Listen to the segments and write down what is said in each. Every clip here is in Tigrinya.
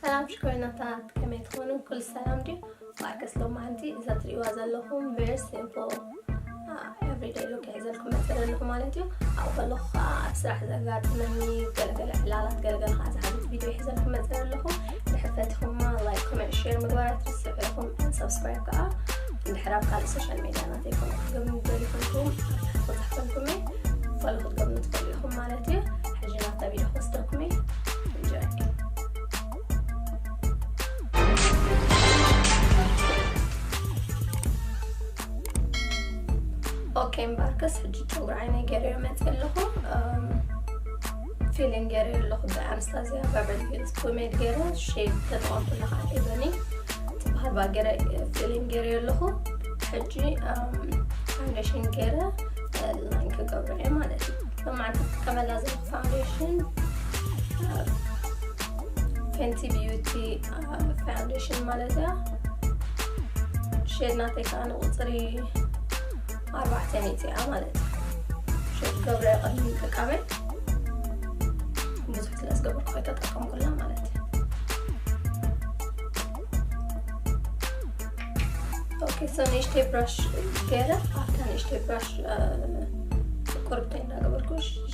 ሰላም ሽኮይናታት፣ ከመይ ትኾኑ? ኩሉ ሰላም ድዩ? ባርከስ ሎማዓንቲ እዛ ትሪእዋ ዘለኹም very simple everyday look ሒዘልኩም መፅእ ኣለኹ ማለት እዩ። ኣብኡ ከለኹ ከዓ ኣብ ስራሕ ዘጋጥመኒ ገለገለ ዕላላት፣ ገለገለ ከዓ ዝሓዘት ቪድዮ ሒዘልኩም መፅእ ኣለኹ። ድሕር ፈቲኹማ like፣ comment፣ share ምግባር ኣይትርስዑ ኢኹም። Subscribe ከዓ እንድሕር ኣብ ካልእ social media ናተይ follow ክትገብሩ ደሊኹም ኣብ ታሕቲ ክፅሕፈልኩም እየ። Follow ክትገብሩ ትኽእሉ ኢኹም ማለት እዩ። ሕጂ ናብታ ቪድዮ ክወስደኩም እየ። Enjoy። ኦኬ፣ እምበኣርከስ ሕጂ ጨጉሪ ዓይነይ ገይረዮ መፅእ ኣለኹ። ፊሊንግ ገይረዮ ኣለኹ ብኣንስታዚያ በቨርሊ ሂልስ ፖሜድ ገይረ፣ ሼድ ተጠቐምኩላ ከዓ ኤቨኒ ትበሃል ባ ገይረ ፊሊንግ ገይረዮ ኣለኹ። ሕጂ ፋውንዴሽን ገይረ ላይን ክገብሮ እየ ማለት እዩ። ሎማዓንቲ ክጥቀመላ ዘለኹ ፋውንዴሽን ፌንቲ ቢዩቲ ፋውንዴሽን ማለት እያ። ሼድ ናተይ ከዓ ንቁፅሪ ኣርባዕተ ሚእቲ እያ ማለት እዩ። ሼድ ገብረ ቅድሚ ምጥቃመይ ብዙሕ ስለ ዝገበርኩ ከይተጠቀምኩላ ማለት እዩ። ኦኬ፣ so ንእሽተይ ብራሽ ገይረ ኣብታ ንእሽተይ ብራሽ ቁርብተይ እናገበርኩ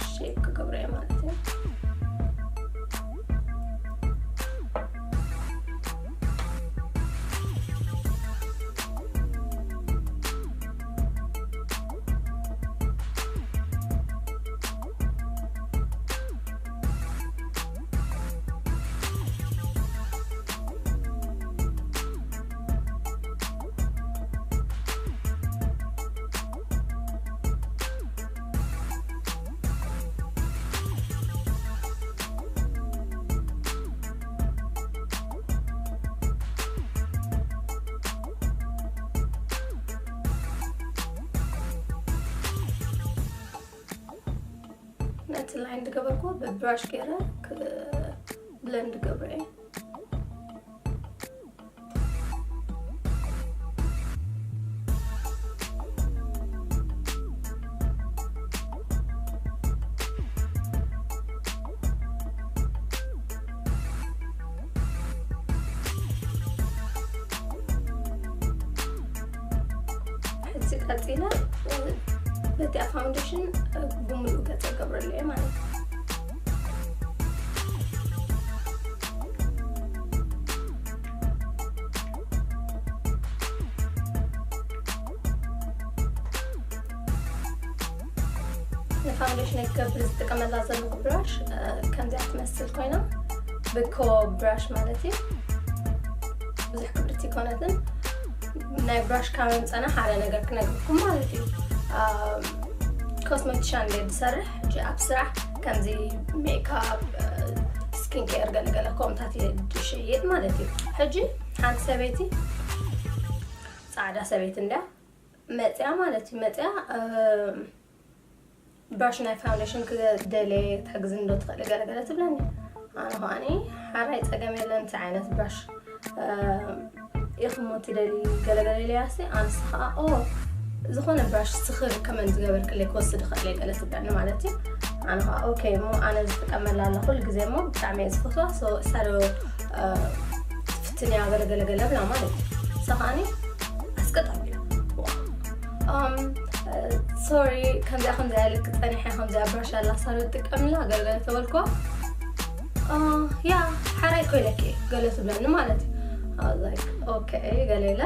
ሼፕ ክገብሮ እየ ማለት እዩ። ነቲ ላይን ዝገበርኩ ብብራሽ ገይረ ብለንድ ገብረ እየ። ሕዚ ቀፂለ በቲ ፋውንዴሽን ብምሉእ ገፀ ገብረሉ እየ ማለት እዩ። ንፋውንዴሽን ክገብር ዝጥቀመላ ዘለኹ ብራሽ ከምዚኣ ትመስል ኮይና ብኮ ብራሽ ማለት እዩ። ብዙሕ ክብርቲ ይኮነትን። ናይ ብራሽ ካብ ምፀና ሓደ ነገር ክነግርኩም ማለት እዩ። ኮስሞቲሻን ድየ ዝሰርሕ ሕጂ ኣብ ስራሕ ከምዚ ሜካፕ፣ ስኪን ኬር ገለገለ ከምታት እየ ዝሸይጥ ማለት እዩ። ሕጂ ሓንቲ ሰበይቲ ፃዕዳ ሰበይቲ እንድያ መፅያ ማለት እዩ። መፅያ ብራሽ ናይ ፋውንዴሽን ክደልየ ትሕግዝኒ ዶ ትኽእሊ ገለገለ ትብለኒ። ኣነ ከዓኒ ሓራይ ፀገም የለን፣ እንታይ ዓይነት ብራሽ ኢኹም ትደሊ ገለገለ ኢለያሲ ኣንስ ከዓ ኦ ዝኾነ ብራሽ ስኽር ከመን ዝገበርክለይ ክወስድ ይኽእል እየ ገለ ትብለኒ ማለት እዩ። ኣነ ከዓ ኦኬ እሞ ኣነ ዝጥቀመላ ኣለኹ ኩሉ ግዜ እሞ ብጣዕሚ እየ ዝፈትዋ። So እሳ ዶ ትፍትንያ ገለገለ ገለ ብላ ማለት እዩ። እሳ ከዓኒ ኣስቀጥ ኣቢላ ሶሪ ከምዚኣ ከምዚኣ ኢልክ ፀኒሐ ከምዚኣ ብራሽ ኣላ ሳሎ ትጥቀምላ ገለገለ ተበልኳ። ያ ሓራይ ኮይነኪ ገለ ትብለኒ ማለት እዩ። ኦኬ ገለ ኢለ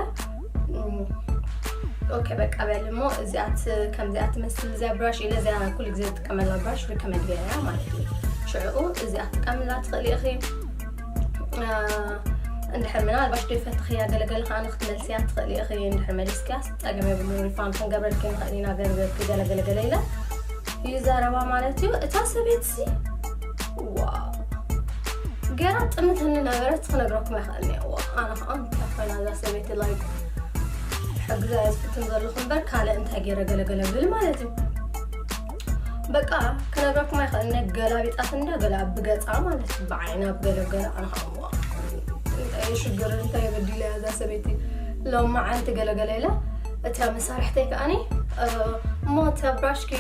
ኦኬ በቃ በል እሞ እዚኣት ከምዚኣ ትመስል እዚኣ ብራሽ ኢለ እዚኣ ኩሉ ግዜ ዝጥቀመላ ብራሽ ሪከመንድ ገይራ ማለት እዩ። ሽዕኡ እዚኣ ትጥቀምላ ትኽእሊ ኢኺ። እንድሕር ምናልባሽ ዶ ይፈትኽያ ገለገለ ከኣ ንክትመልስያ ትኽእሊ ኢኺ። እንድሕር መሊስክያስ ጸገም የብሉን፣ ሪፋንድ ክንገብረልኪ ንኽእል ኢና ገንዘብኪ ገለገለ ገለ ኢለ ይዛረባ ማለት እዩ። እታ ሰበይትሲ ዋው ገይራ ጥምተኒ ነበረት ክነግረኩም ኣይኽእልን እየ። ዋው ኣነ ከዓ እንታይ ኮይና እዛ ሰበይቲ ላይክ ሕግዛ እየ ዝፍትን ዘለኹ እምበር ካልእ እንታይ ገይረ ገለገለ ብል ማለት እዩ። በቃ ክነግረኩም ኣይኽእልን እየ። ገላቢጣት እንዳ ገላ ብገጻ ማለት እዩ። ብዓይና ብገለገለ ኣነ ከዓ ዋው እንታይ ሽግር እንታይ በዲለ እዛ ሰበይቲ ሎማዓንቲ ገለገለ ኢለ እታ መሳርሕተይ ከዓኒ እሞ እታ ብራሽኪ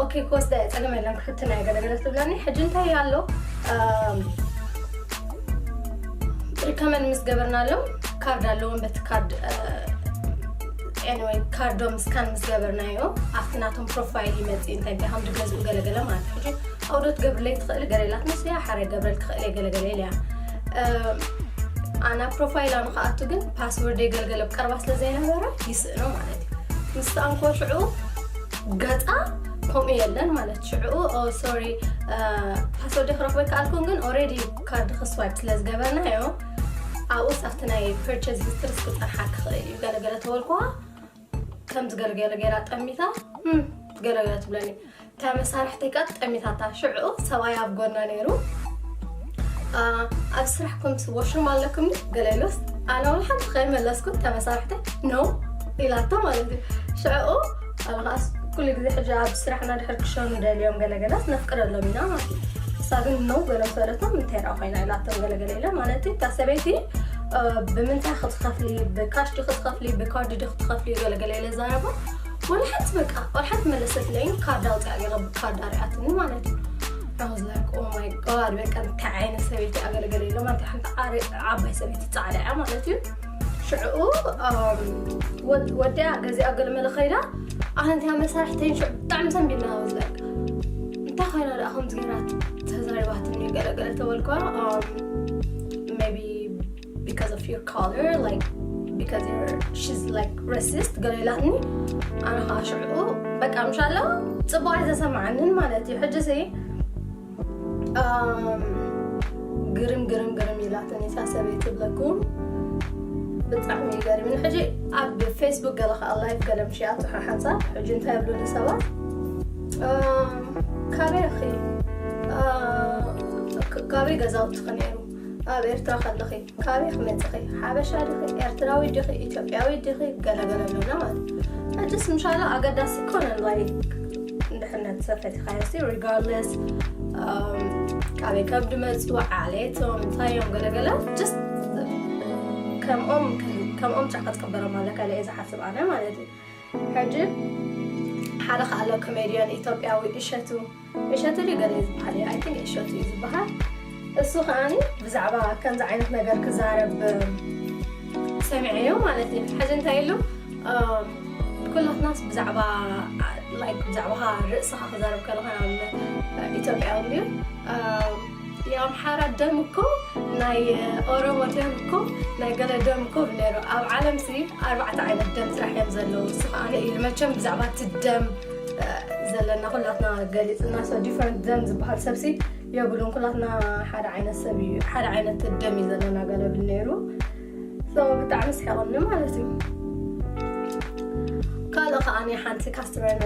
ኦኬ ክወስዳ እየ ጸገም የለን ክሕትና እየ ገለገለ ትብለኒ። ሕጂ እንታይ ኣሎ እም፣ ከመን ምስ ገበርናሎም ካርድ ኣለዎም። በቲ ካርድ anyway ካርዶም ስካን ምስ ገበርናዮ ኣብቲ ናቶም ፕሮፋይል ይመፅእ እንታይ እንታይ ከም ዝገዝኡ ገለገለ ማለት እዩ። ሕጂ ኣውዶ ትገብርለይ ትኽእል ገለ ኢላትኒ ስያ ሓረ ገብረል ክኽእል እየ ገለገለ ኢለያ። ኣና ፕሮፋይላ ንክኣቱ ግን ፓስወርድ የገልገለ ቀርባ ስለ ዘይነበረ ይስእኖ ማለት እዩ። ምስ ሰኣንኮ ሽዑ ገፃ ከምኡ የለን ማለት ሽዑ ሶሪ ፓስወርድ ክረክበ ከኣልኩን ግን ኦሬዲ ካርድ ክስዋይፕ ስለ ዝገበርናዮ ኣብኡ ኣብቲ ናይ ፐርቸስ ሂስትሪ ክፀንሓ ክኽእል እዩ። ገለገለ ተበልኩዋ ከምዚ ገለገለ ገይራ ጠሚታ ገለገለ ትብለኒ። እታ መሳርሕተይ ቃ ጠሚታታ ሽዑ ሰብኣይ ኣብ ጎና ነይሩ። ኣብ ስራሕኩም ወሽሩም ኣለኩም ገለ ኢሉስ ኣነ ወላ ሓንቲ ከይመለስኩ እታ መሳርሕተይ ኖ ኢላቶ ማለት እዩ። ሽዑ ኣነ ከዓስ ኩሉ ግዜ ሕጂ ኣብ ስራሕና ድሕር ክሸኑ ደልዮም ገለገላስ ነፍቅደሎም ኢና ማለት እዩ። እሳ ግን ኖ ገለ ሰለቶም እንታይ ደኣ ኮይና ኢላቶም ገለገለ ኢለ ማለት እዩ። እታ ሰበይቲ ብምንታይ ክትኸፍሊ ብካሽ ዲ ክትኸፍሊ ብካርድ ዲ ክትኸፍሊ ገለገለ ኢለ ዛረባ ወላ ሓንቲ በቃ ወላ ሓንቲ መለሰትለይን ካርድ ኣውፅኣ ገይረ ብካርድ ኣርኣትኒ ማለት እዩ። I was like oh my god በቃ እንታይ ዓይነት ሰበይቲ ኣገለገለ ኢሎም ኣንተ ሓንቲ ዓባይ ሰበይቲ ፃዕዳ እያ ማለት እዩ። ሽዕኡ ወዲያ ገዚኣ ገለመለ ከይዳ ኣንቲያ መሳርሕተይን ሽዑ ብጣዕሚ ሰንቢልና was like እንታይ ኮይና ደኣ ከምዚ ገይራ ተዛሪባትኒ ገለገለ ተበልኳ maybe because of your color like because you're she's like racist ገለ ኢላትኒ። ኣነ ከዓ ሽዑ በቃ ምሻሎ ፅቡቅ ኣይተሰማዓንን ማለት እዩ። ሕጂ ሲ ግርም ግርም ግርም ኢላትኒ እታ ሰበይቲ ትብለኩም ብጣዕሚ ይገርምን። ሕጂ ኣብ ፌስቡክ ገለ ከዓ ላይፍ ገለ ምሽያቱ ሓንሳብ ሕጂ እንታይ ይብሉኒ ሰባት ካበይ ኢኺ ካበይ ገዛውትኺ ነይሩ ኣብ ኤርትራ ከለኺ ካበይ ክመፅኺ ሓበሻ ዲኺ ኤርትራዊ ዲኺ ኢትዮጵያዊ ዲኺ ገለገለ ብለና ማለት እዩ። ሕጅስ ምሻላ ኣገዳሲ ይኮነን like እንድሕነት ሰፈቲኻዮ ሲ regardless ካበይ ከም ድመፁ ዓሌቶም እንታይ እዮም ገለገለ just ከምኦም ከምኦም ጫካ ትቅበሎም ኣለካ ኢለ እየ ዝሓስብ ኣነ ማለት እዩ። ሕጂ ሓደ ከኣሎ ኮሜድያን ኢትዮጵያዊ እሸቱ እሸቱ ድዩ ገለ ዝበሃል እዩ I think እሸቱ እዩ ዝበሃል። እሱ ከዓኒ ብዛዕባ ከምዚ ዓይነት ነገር ክዛረብ ሰሚዐዮ ማለት እዩ። ሕጂ እንታይ ኢሉ ኩላትናስ ብዛዕባ like ብዛዕባኻ ርእስኻ ክዛረብ ከለኻ ንኣብነት ኢትዮጵያዊ እንድዩ የኣምሓራ ደም እኮ ናይ ኦሮሞ ደም እኮ ናይ ገለ ደም እኮ ነይሩ ኣብ ዓለም ሲ ኣርባዕተ ዓይነት ደም ስራሕ እዮም ዘለዉ። ስኻ ኢሉ መቸም ብዛዕባ እቲ ደም ዘለና ኩላትና ገሊፅና so different ደም ዝበሃል ሰብሲ የብሉን። ኩላትና ሓደ ዓይነት ሰብ እዩ ሓደ ዓይነት ደም እዩ ዘለና ገለ ብል ነይሩ። ብጣዕሚ ስሒቕኒ ማለት እዩ። ካልእ ከዓ ሓንቲ ካስተመር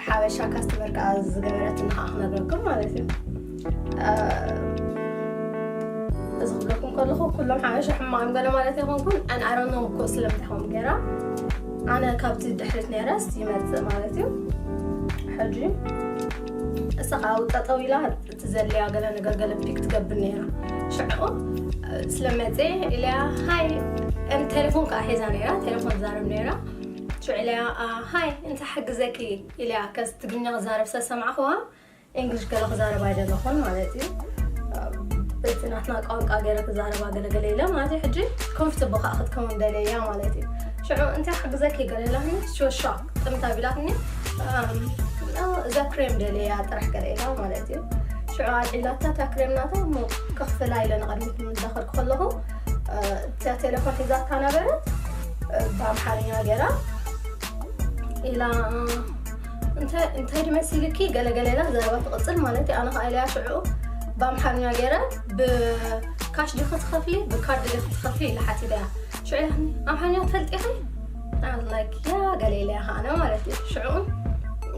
ሓበሻ ካስተመር ከዓ ዝገበረትና ከዓ ክነግረኩም ማለት እዩ። እዚ ክብለኩም ከለኹ ኩሎም ሓበሻ ሕማቕ እዮም ገለ ማለት ኣይኮንኩን and I don't know እኮ ስለምንታይ ከም ገይራ ኣነ ካብቲ ድሕሪት ነይረስ ይመፅእ ማለት እዩ። ሕጂ እሳ ከዓ ጠጠው ኢላ እቲ ዘድልያ ገለ ነገር ገለ ፒክ ትገብር ነይራ። ሽዑ ስለመፀ ኢለያ ሃይ ቴሌፎን ከዓ ሒዛ ነይራ ቴሌፎን ዛረብ ነይራ። ሽዑ ኢለያ ሃይ እንታይ ሓግዘኪ ኢለያ ከዚ ትግርኛ ክዛረብ ስለሰማዕክዋ እንግሊሽ ገለ ክዛረብ ኣይደለኹን ማለት እዩ። በቲ ናትና ቋንቋ ገይረ ክዛረብ ኣገለገለ ኢለ ማለት እዩ። ሕጂ ኮምፍትብል ከዓ ክትከውን ደለያ ማለት እዩ። ሽዑ እንታይ ክሕግዘኪ ገለ ኢላትኒ ሽወሻ ጥምታ ቢላትኒ እዛ ክሬም ደለያ ጥራሕ ገለ ኢላ ማለት እዩ። ሽዑ ኣልዒላታ እታ ክሬም ናታ እሞ ከኽፍላ ኢለ ንቐድሚት እንዳኸድኩ ከለኹ እታ ቴሌፎን ሒዛታ ነበረት ብኣምሓርኛ ገይራ ኢላ እንታይ ድመሲልኪ ገለገለ ኢላ ዘረባ ትቕፅል ማለት እዩ። ኣነ ከዓ ኢለያ ሽዑ ብኣምሓርኛ ገይረ ብካሽ ዲኺ ትኸፍሊ ብካርድ ዲኺ ትኸፍሊ ኢለ ሓቲተያ። ሽዑ ኢላትኒ ኣምሓርኛ ትፈልጢ ኢኺ like ያ ገለ ኢለያ ከዓነ ማለት እዩ። ሽዑ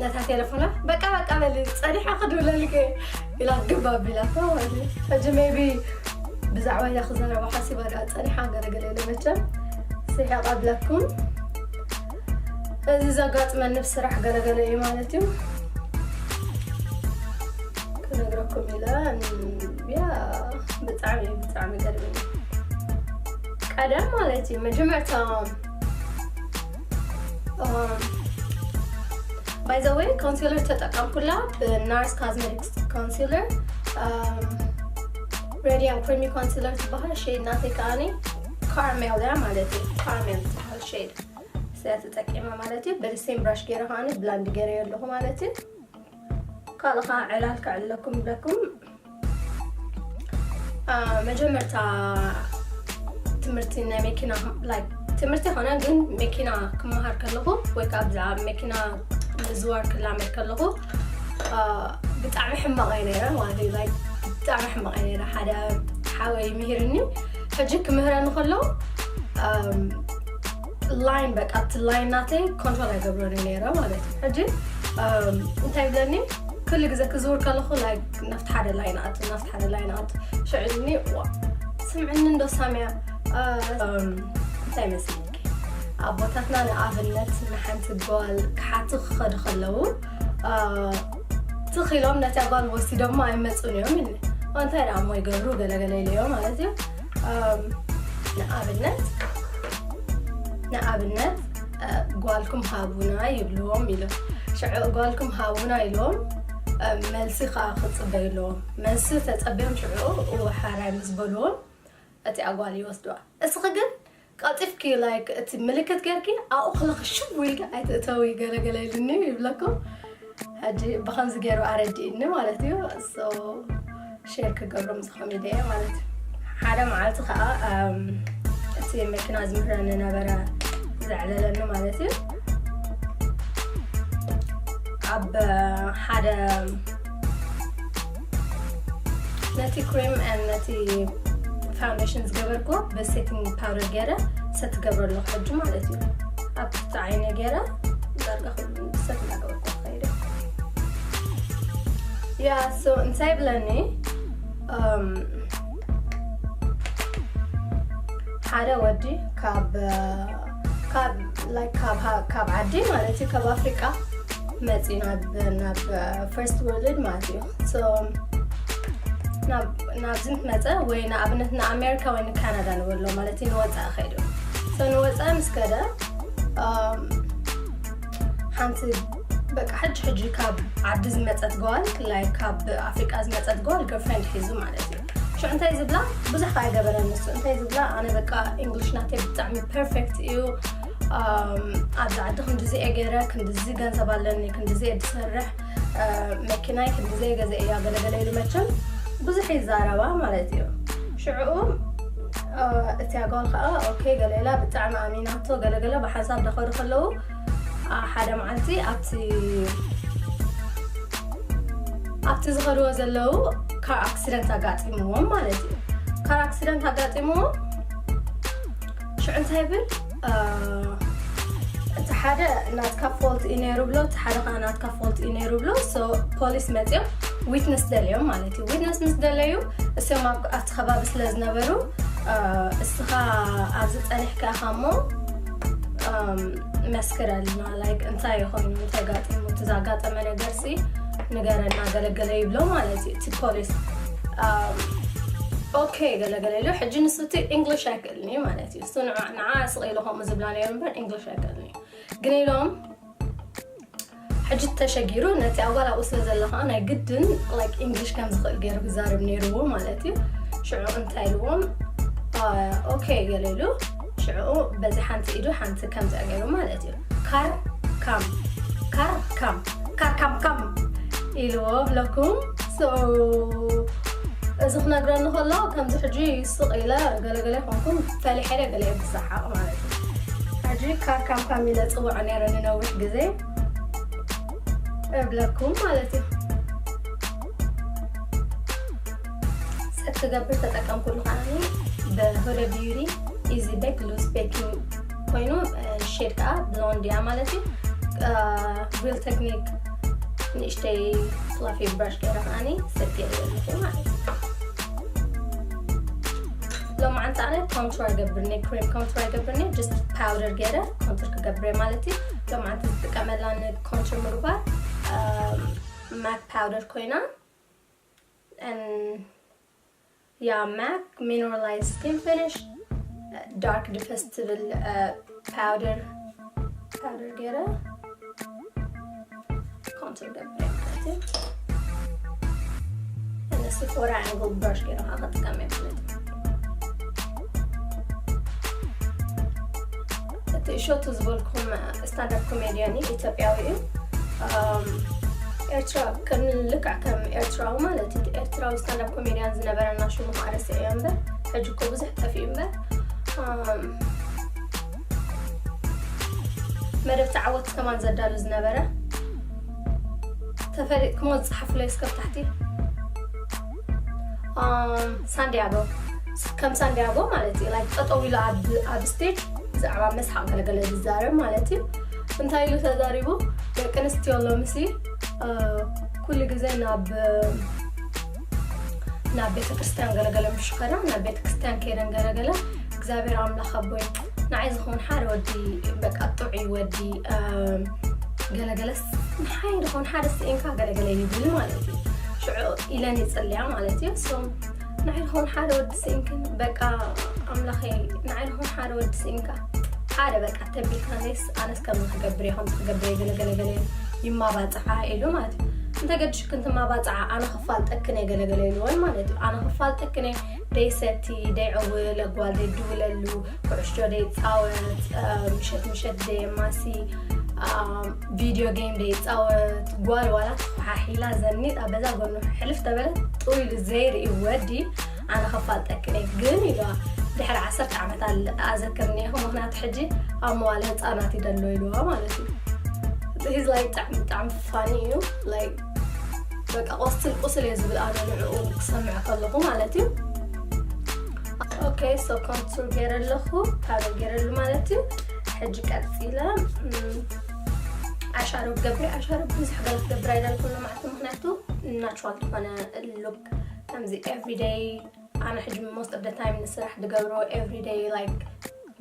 ነታ ቴሌፎና በቃ በቃ በሊ ፀኒሐ ክድውለልኪ ኢላ ግብ ኣቢላቶ ማለት እዩ። ሕጂ maybe ብዛዕባ ኢላ ክዛረባ ሓሲባ ደኣ ፀኒሓ ገለገለ ኢለ መቸም ስሒቐ ኣብለኩም። እዚ ዘጋጥመኒ ብስራሕ ገለገለ እዩ ማለት እዩ። ክነግረኩም ኢለ ያ ብጣዕሚ ብጣዕሚ ገርምኒ ቀደም ማለት እዩ መጀመርታ by the way ኮንሲለር ተጠቀምኩላ ብናርስ ኮስሜቲክስ ኮንሲለር Radiant Creamy Concealer ትበሃል። ሼድ ናተይ ከኣኒ ካርሜል እያ ማለት እዩ። ካርሜል ትበሃል ሼድ ስለ ተጠቂመ ማለት እዩ። በዚ ሴም ብራሽ ገይረ ከኣኒ ብላንድ ገይረ ኣለኹ ማለት እዩ። ካልእ ከዓ ዕላል ከዕልለኩም ብለኩም። አ፣ መጀመርታ ትምህርቲ ናይ መኪና፣ ላይክ፣ ትምህርቲ ይኮነ ግን መኪና ክመሃር ከለኹ ወይ ከዓ ብዛዕባ መኪና ምዝዋር ክላመድ ከለኹ፣ አ፣ ብጣዕሚ ሕማቕ እየ ነይረ ማለት እዩ። ላይክ፣ ብጣዕሚ ሕማቕ እየ ነይረ። ሓደ ሓወይ ምሂርኒ፣ ሕጂ ክምህረኒ ከሎ፣ ኣም፣ ላይን፣ በቃ እቲ ላይን ናተይ ኮንትሮል ኣይገብሮን እየ ነይረ ማለት እዩ። ሕጂ፣ ኣም፣ እንታይ ይብለኒ፣ ኩሉ ግዜ ክዝውር ከለኹ፣ ላይክ፣ ናብቲ ሓደ ላይን ኣቱ፣ ናብቲ ሓደ ላይን ኣቱ። ሽዕኒ፣ ዋ፣ ስምዕኒ እንዶ ሳምያ፣ አ፣ ኣም፣ እንታይ መስለኪ? ኣቦታትና ንኣብነት ንሓንቲ ጓል ክሓቱ ክኸዱ ከለዉ፣ አ፣ ትኽ ኢሎም ነታ ጓል ወሲዶማ ኣይመጹን እዮም ኢልኒ። እንታይ ደኣ እሞ ይገብሩ ገለገለ ኢለዮ ማለት እዩ። ኣም፣ ንኣብነት፣ ንኣብነት፣ አ፣ ጓልኩም ሃቡና ይብልዎም ኢሎም። ሽዑ ጓልኩም ሃቡና ኢሎም፣ አ፣ መልሲ ከዓ ክጽበዩ ኣለዎም። መልሲ ተጸብዮም ሽዑ እወ ሓራይ ምስ በልዎም፣ እቲኣ ጓል ይወስድዋ። እስኺ ግን ቀልጢፍኪ፣ ላይክ፣ እቲ ምልክት ጌርኪ ኣብኡ ከለኺ ሽው ኢልኪ ኣይትእተዊ ገለገለ ኢሉኒ ይብለኩም። ሕጂ ብኸምዚ ገይሩ ኣረዲእኒ ማለት እዩ። ሶ ሼር ክገብሮ ምስኹም ኢለ እየ ማለት እዩ። ሓደ መዓልቲ ከዓ፣ ኣም፣ እቲ መኪና ዝምህረኒ ነበረ ዘዕለለኒ ማለት እዩ። ኣብ ሓደ ነቲ ክሬም and ነቲ ፋውንዴሽን ዝገበርኩ ብሴቲንግ ፓውደር ገይረ ሰት ትገብረ ኣለኹ ሕጂ ማለት እዩ። ኣብ ትሕቲ ዓይነ ገይረ ዳርጋ ኩሉ ሰት እናገበርኩ ከይደ። ያ፣ ሶ እንታይ ይብለኒ፣ እም፣ ሓደ ወዲ ካብ፣ ካብ፣ ላይክ፣ ካብ ሃ-፣ ካብ ዓዲ ማለት እዩ፣ ካብ ኣፍሪቃ መፂኡ ናብ፣ ናብ ፈርስት ወርልድ ማለት እዩ። ሶ ናብ፣ ናብዚ ምስ መፀ ወይ ንኣብነት ንኣሜሪካ ወይ ንካናዳ ንበሎ ማለት እዩ፣ ንወፃኢ ከይዱ። ሶ ንወፃኢ ምስ ከደ፣ እም፣ ሓንቲ በቃ ሕጂ ሕጂ ካብ ዓዲ ዝመፀት ጓል፣ ላይክ፣ ካብ ኣፍሪቃ ዝመፀት ጓል ገርልፍሬንድ ሒዙ ማለት እዩ። ሽዑ እንታይ ዝብላ፣ ብዙሕ ከዓ ኣይገበረን ንሱ። እንታይ ዝብላ፣ ኣነ በቃ ኢንግሊሽ ናተይ ብጣዕሚ ፐርፌክት እዩ፣ ኣም፣ ኣብዚ ዓዲ ክንድዚ እየ ገይረ፣ ክንድዚ ገንዘብ ኣለኒ፣ ክንድዚ እየ ዝሰርሕ፣ አ፣ መኪናይ ክንድዚ እየ ገዚአ እያ፣ ገለገለ ኢሉ መቸም ብዙሕ ይዛረባ ማለት እዩ። ሽዑ፣ አ፣ እቲያ ጓል ከዓ ኦኬ ገለ ኢላ፣ ብጣዕሚ ኣሚናቶ፣ ገለገለ ብሓንሳብ ዳኸዱ ከለዉ፣ አ፣ ሓደ መዓልቲ ኣብቲ፣ ኣብቲ ዝኸድዎ ዘለዉ ካር ኣክሲደንት ኣጋጢምዎም ማለት እዩ። ካር ኣክሲደንት ኣጋጢምዎም፣ ሽዑ እንታይ ይብል፣ አ፣ እቲ ሓደ ናትካ ፎልት እዩ ነይሩ ብሎ፣ እቲ ሓደ ከዓ ናትካ ፎልት እዩ ነይሩ ብሎ። ሶ ፖሊስ መፅዮም ዊትነስ ደልዮም ማለት እዩ። ዊትነስ ምስ ደለዩ፣ እሶም ኣብ፣ ኣብቲ ከባቢ ስለ ዝነበሩ፣ አ፣ እስኻ ኣብዚ ጸኒሕካ ኢኻ እሞ፣ ኣም፣ መስክረልና፣ ላይክ፣ እንታይ ኮይኑ፣ እንታይ ጋጢሙ፣ እቲ ዘጋጠመ ነገርሲ ንገረና፣ ገለገለ ይብሎ ማለት እዩ እቲ ፖሊስ። ኣም፣ ኦኬ፣ ገለገለ ኢሉ። ሕጂ ንሱ እቲ ኢንግሊሽ ኣይክእልን እዩ ማለት እዩ። እሱ ንዓ-፣ ንዓ ስቕ ኢሉ ከምኡ ዝብላ ነይሩ እምበር ኢንግሊሽ ኣይክእልን እዩ። ግን ኢሎም፣ ሕጂ ተሸጊሩ፣ ነቲ ኣጓል ኣብኡ ስለ ዘሎ ኸዓ ናይ ግድን፣ ላይክ፣ ኢንግሊሽ ከም ዝኽእል ገይሩ ክዛረብ ነይርዎ ማለት እዩ። ሽዑ እንታይ ኢልዎም? አ፣ ኦኬ ገለ ኢሉ። ሽዑ በዚ ሓንቲ ኢዱ ሓንቲ ከምዚኣ ገይሩ ማለት እዩ። ካር ካም፣ ካር ካም፣ ካር ካም ካም ኢልዎ ብለኩም። ሶ፣ እዚ ክነግረኒ ከሎ፣ ከምዚ ሕጂ ስቕ ኢለ ገለገለ ይኾንኩም፣ ፈሊሐ ኢለ ገለ እየ ብሰሓቕ ማለት እዩ። ሕጂ ካር ካም ካም ኢለ ጽውዖ ነይረ ንነዊሕ ግዜ እብለኩም ማለት እዩ። ሰት ክገብር ተጠቀምኩሉ ከዓኒ ብሁደ ቢዩቲ ኢዚ ቤክ ሉዝ ቤኪንግ ኮይኑ፣ እ፣ ሼድ ከዓ ብሎንድ እያ ማለት እዩ። እ፣ ሪል ቴክኒክ ንእሽተይ ፍላፊ ብራሽ ገይረ ከዓኒ ሰት ገይረ ኣለኹ ማለት እዩ። ሎማዓንቲ ኣነ ኮንቱር ኣይገብርኒ፣ ክሬም ኮንቱር ኣይገብርኒ፣ ጀስት ፓውደር ገይረ ኮንቱር ክገብር እየ ማለት እዩ። ሎማዓንቲ ዝጥቀመላ ንኮንቱር ምግባር፣ እ፣ ማክ ፓውደር ኮይና፣ ን-፣ ያ፣ ማክ ሚነራላይዝ ስኪን ፊኒሽ ዳርክ ዲፈስ ትብል፣ እ፣ ፓውደር፣ ፓውደር ገይረ ኮንቱር ገብረ ማለት እዩ። እነ ሲፎራ ኣንግል ብራሽ ገይረ ከዓ ክጥቀም እየ ማለት እዩ። እቲ እሸቱ ዝበልኩም ስታንዳፕ ኮሜድያን እዩ፣ ኢትዮጵያዊ እዩ። ኣም፣ ኤርትራ ከም ልክዕ ከም ኤርትራዊ ማለት እዩ። ኤርትራዊ ስታንዳፕ ኮሜድያን ዝነበረና ሽሙ ከዓ ረሲዐዮ እምበር፣ ሕጂ እኮ ብዙሕ ጠፊኡ እምበር፣ ኣም፣ መደብ ተዓወት ከማን ዘዳሉ ዝነበረ። ተፈሊጥኩሞ ዝጸሓፉለይ እስከ ኣብ ታሕቲ። ኣም፣ ሳንዲያጎ፣ ከም ሳንዲያጎ ማለት እዩ። ላይክ፣ ጠጠው ኢሉ ኣብ፣ ኣብ ስቴጅ ብዛዕባ መስሓቕ ገለገለ ዝዛረብ ማለት እዩ። እንታይ ኢሉ ተዛሪቡ? ደቂ ኣንስትዮ ሎምሲ፣ እ፣ ኩሉ ግዜ ናብ፣ ናብ ቤተ ክርስቲያን ገለገለ ምሽ ኸዳ፣ ናብ ቤተ ክርስቲያን ከይደን ገለገለ፣ እግዚኣብሔር ኣምላኽ ኣቦይ፣ ንዓይ ዝኸውን ሓደ ወዲ፣ በቃ፣ ጥዑይ ወዲ፣ እ፣ ገለገለስ፣ ንዓይ ዝኸውን ሓደ ስኢንካ ገለገለ ይብል ማለት እዩ። ሽዑ ኢለን ይጽልያ ማለት እዩ። So፣ ንዓይ ዝኸውን ሓደ ወዲ ስኢንክን፣ በቃ፣ ኣምላኸይ፣ ንዓይ ዝኸውን ሓደ ወዲ ስኢንካ፣ ሓደ፣ በቃ፣ ተቢልካ፣ ዘይስ፣ ኣነስ ከምዚ ክገብር እየ፣ ከምዚ ክገብር እየ፣ ገለገለ፣ ገለ ይማባጽዓ ኢሉ ማለት እዩ። እንተ ገድሽክን ትማባጽዓ፣ ኣነ ክፋልጠክን እየ፣ ገለገለ ኢልወን ማለት እዩ። ኣነ ክፋልጠክን እየ፣ ደይሰቲ፣ ደይዕውል፣ ኣጓል ደይድውለሉ፣ ኩዕሾ ደይጻወት፣ እ፣ ምሸት ምሸት ደየማሲ፣ እ፣ ቪድዮ ጌም ደይጻወት፣ ጓል ዋላ ተኳሓሒላ ዘኒጣ በዛ ጎኑ ሕልፍ ተበለት ጥው ኢሉ ዘይርኢ ወዲ ኣነ ከፋልጠክን እየ ግን ኢልዋ። ድሕሪ ዓሰርተ ዓመት ኣል-፣ ኣዘክርኒ ኢኹ፣ ምኽንያቱ ሕጂ ኣብ መዋለ ህጻናት እዩ ዘሎ ኢልዋ ማለት እዩ። He's like ብጣዕሚ፣ ብጣዕሚ ፋኒ እዩ። Like በቃ ቆስል ቁስል እየ ዝብል ኣነ ንዕኡ ክሰምዕ ከለኹ ማለት እዩ። ኦኬ፣ so ኮንቱር ገይረ ኣለኹ፣ ፓውደር ገይረሉ ማለት እዩ። ሕጂ ቀጺለ፣ ም፣ ኣሻዶ ክገብር፣ ኣሻዶ ብዙሕ ገለ ክገብር ኣይደልኩን ሎማዓንቲ፣ ምኽንያቱ ናቹራል ዝኾነ ሉክ፣ ከምዚ ኤቭሪደይ፣ ኣነ ሕጂ most of the time ንስራሕ ዝገብሮ ኤቭሪደይ፣ like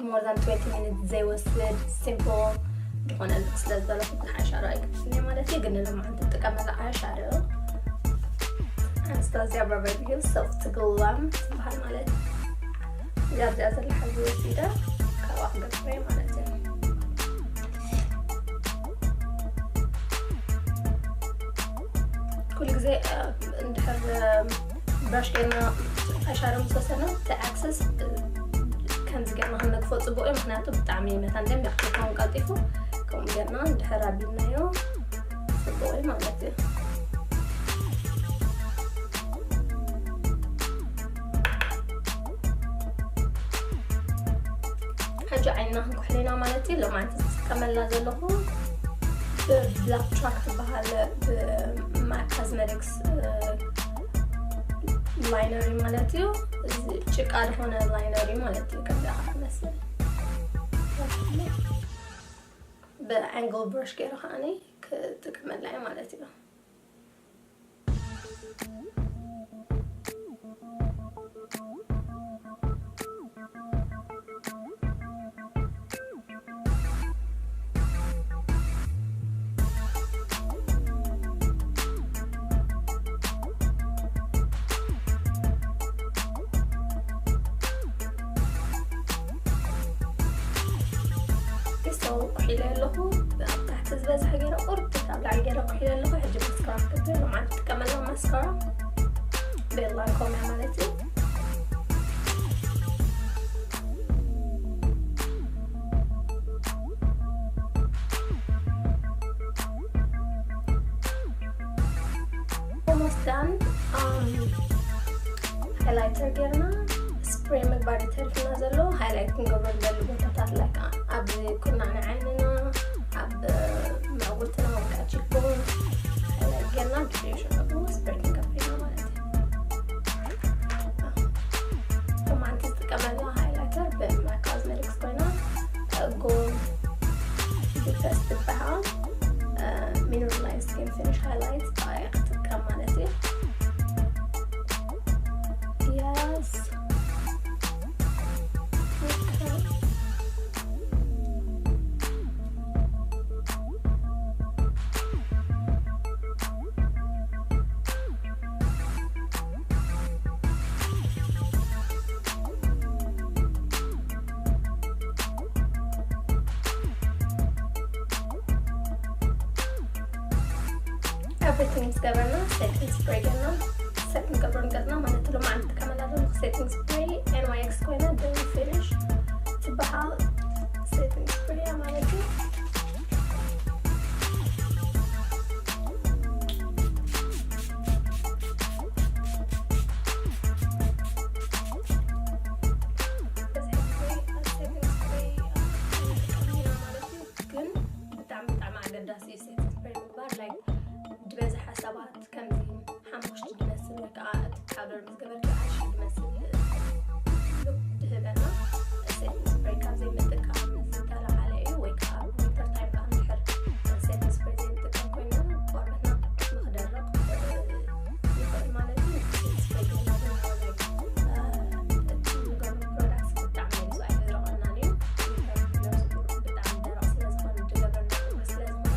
more than twenty minutes ዘይወስድ ሲምፕል ዝኾነ ሉክ ስለ ዝደለኹ ብዙሕ ኣሻዶ ኣይቀጽልን'የ ማለት እዩ። ግን ንሎማዓንቲ ዝጥቀመላ ኣሻዶ ኣናስታዚያ በቨርሊ ሂልስ ሶፍት ግላም ትበሃል ማለት እዩ። እዚኣ፣ እዚኣ ዘላ ሕብሪ ወሲደ ካብኣ ክገብር እየ ማለት እዩ። ኩሉ ግዜ፣ እ፣ እንድሕር፣ እ፣ ብራሽ ጌርና ኣሻዶ ምስ ወሰድና፣ እቲ ኣክሰስ፣ እ፣ ከምዚ ጌርና ክንነግፎ ጽቡቕ እዩ። ምኽንያቱ ብጣዕሚ መታን ደንቢ ክኸውን ቀልጢፉ፣ ከምኡ ጌርና እንድሕር ኣቢልናዮ ጽቡቕ እዩ ማለት እዩ። ሕጂ ዓይንና ክንኩሕል ኢና ማለት እዩ። ሎማዓንቲ ዝጥቀመላ ዘለኹ ብብላክ ትራክ ትበሃል ብማክ ኮስሜቲክስ፣ እ፣ ላይነር እዩ ማለት እዩ። እዚ ጭቃ ዝኾነ ላይነር እዩ ማለት እዩ። ከምዚ ከዓ ትመስል። ብኣንግል ብራሽ ገይረ ከዓ ክጥቀመላ እየ ማለት እዩ። So ኩሒለ ኣለኹ። ኣብ ታሕቲ ዝበዝሐ ገይረ ቁርብ ኣብ ላዕሊ ገይረ ኩሒለ ኣለኹ። ሕጂ ማስካራ ክገብር፣ ሎማዓንቲ ዝጥቀመላ ማስካራ ቤላ ላንኮም እያ ማለት እዩ። Almost done. Um, ሃይላይተር ጌርና ስፕሬይ ምግባር ይተርፍና ዘሎ። ሃይላይት ክንገብሮ ንደሊ ቦታታት፣ ላይክ፣ ኣብ ኩርናዕ ናይ ዓይንና፣ ኣብ መዕጉርትና ወይ ከዓ ቺክ ቦን ሃይላይት ጌርና፣ ድሕሪኡ ሽዑ ስፕሬይ ክንገብር ኢና ማለት እዩ። ሎማዓንቲ ዝጥቀመላ ሃይላይተር ብማይ ኮስሜቲክስ ኮይና፣ ጎልድ ቡዳፔስት ትበሃል። ሚነራላይዝድ ስኪን ፊኒሽ ሃይላይት ብኣያ ክጥቀም ማለት እዩ። የስ። ኦኬ። ኤቭሪቲንግ ምስ ገበርና፣ ሴቲንግ ስፕሬይ ገርና፣ ሰት ንገብሮ ንገጽና ማለት እዩ። ሎማዓንቲ ንጥቀመላ ዘለኹ ሴቲንግ ስፕሬይ ኤን ዋይ ኤክስ ኮይና ደ ፊኒሽ ትበሃል። ሴቲንግ ስፕሬይ እያ ማለት እዩ። ግን ብጣዕሚ ብጣዕሚ ኣገዳሲ እዩ ሴቲንግ ስፕሬይ ምግባር። ላይክ ዝበዝሐ ሰባት ከምዚ ሓሙሽቲ ዝመስል ወይ ከዓ እቲ ፓውደር ምስ ገበርኪ ዓሽ ዝመስል ሉክ ድህበና። ሴቲንግ ስፕሬይ ካብ ዘይምጥቃም ዝተለዓለ እዩ። ወይ ከዓ ዊንተር ታይም ከዓ እንድሕር ሴቲንግ ስፕሬይ ዘይንጥቀም ኮይና ቆርበትና ንክደርቕ ይኽእል ማለት እዩ። ሴቲንግ ስፕሬይ ግን ላይክ እቲ ንገብሮ ፕሮዳክት ብጣዕሚ እዩ ንሱ ኣይደርቐናን እዩ። ዊንተር ብጣዕሚ ደረቕ ስለ ዝኾነ ዝገብረና ቁሪ ስለ ዝኾነ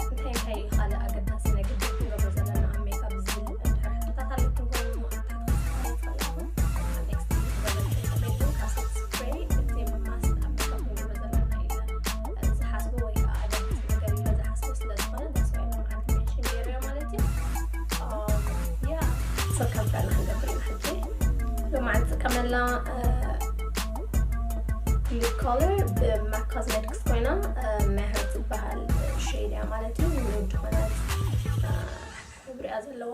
እንታይ እንታይ እዩ ካልእ ኣገዳሲ ነገር ክንገብሮ ዘለና ኣብ ሜካፕ ዝብል እንድሕር ሕቶታት ኣለኩም ኮይኑ ኣብ ታሕቲ ክትጽሕፉ ትኽእሉ ኢኹም። ኣብ ኔክስት ቪድዮ ክገብር ከሎ ግን ካብ ሴት ስፕሬይ እቲ ማስክ ኣብ ሜካፕ ክንገብሮ ዘለና ኢለ ዝሓስቦ ወይ ከዓ ኣገዳሲ ነገር ኢለ ዝሓስቦ ስለ ዝኾነ that's why ሎምዓንቲ ሜንሽን ገይረዮ ማለት እዩ። ያ ሶ ከም ፕላን ክንገብር ኢና ሕጂ። ሎምዓንቲ ዝጥቀመላ ሊፕ ኮለር ብማክ ኮስሜቲክስ ኮይና መህር ዝበሃል ሼድ እያ ማለት እዩ። ኑድ ዝኾነት ሕብሪ እያ ዘለዋ።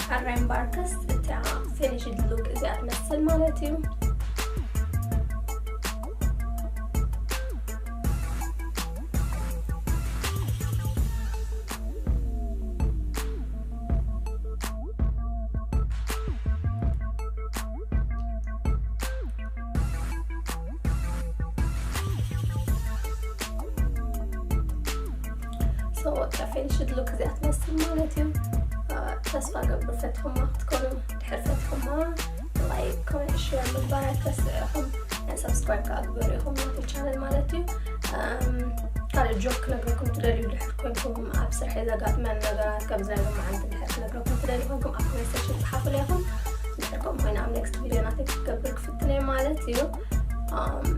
ካራ ኤምባርክስ እታ ፊኒሽድ ሉክ እዚኣ ትመስል ማለት እዩ። So በቃ ፊኒሽድ ሉክ እዚኣ ትመስል ማለት እዩ። ተስፋ ገብር ፈትኹማ ክትኮኑ፣ ድሕር ፈትኹማ ላይክ፣ ኮሜንት፣ ሼር ምግባር ኣይትረስዑ ኢኹም። ሰብስክራይብ ከዓ ግበሩ ኢኹም ናተይ ቻነል ማለት እዩ። ካልእ ጆክ ክነግረኩም ትደልዩ ድሕር ኮንኩም ኣብ ስርሐይ ዘጋጥመን ነገራት ከምዚ ናይ ሎምዓንቲ ድሕር ክነግረኩም ትደልዩ ኮንኩም ኣብ ኮሜንት ሴክሽን ጸሓፉለይ ኢኹም። ድሕር ከምኡ ኮይነ ኣብ ኔክስት ቪድዮ ናተይ ክገብር ክፍትነ ማለት እዩ።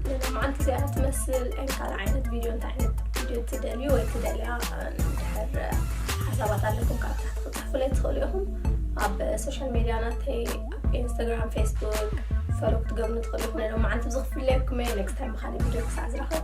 ንሎምዓንቲ እዚኣ ትመስል። ካልእ ዓይነት ቪድዮ እንታይ ዓይነት ቪድዮ ትደልዩ ወይ ትደልያ ድሕር ሓሳባት ኣለኩም ካብ ታሕቲ ክትጽሕፉለይ ትኽእሉ ኢኹም። ኣብ ሶሻል ሜድያ ናተይ ኣብ ኢንስታግራም፣ ፌስቡክ ፎሎ ክትገብሩ ትኽእሉ ኢኹም። ሎምዓንቲ ኣብዚ ክፍለየኩም እየ። ኔክስት ታይም ብኻልእ ቪድዮ ክሳዕ ዝራኸብ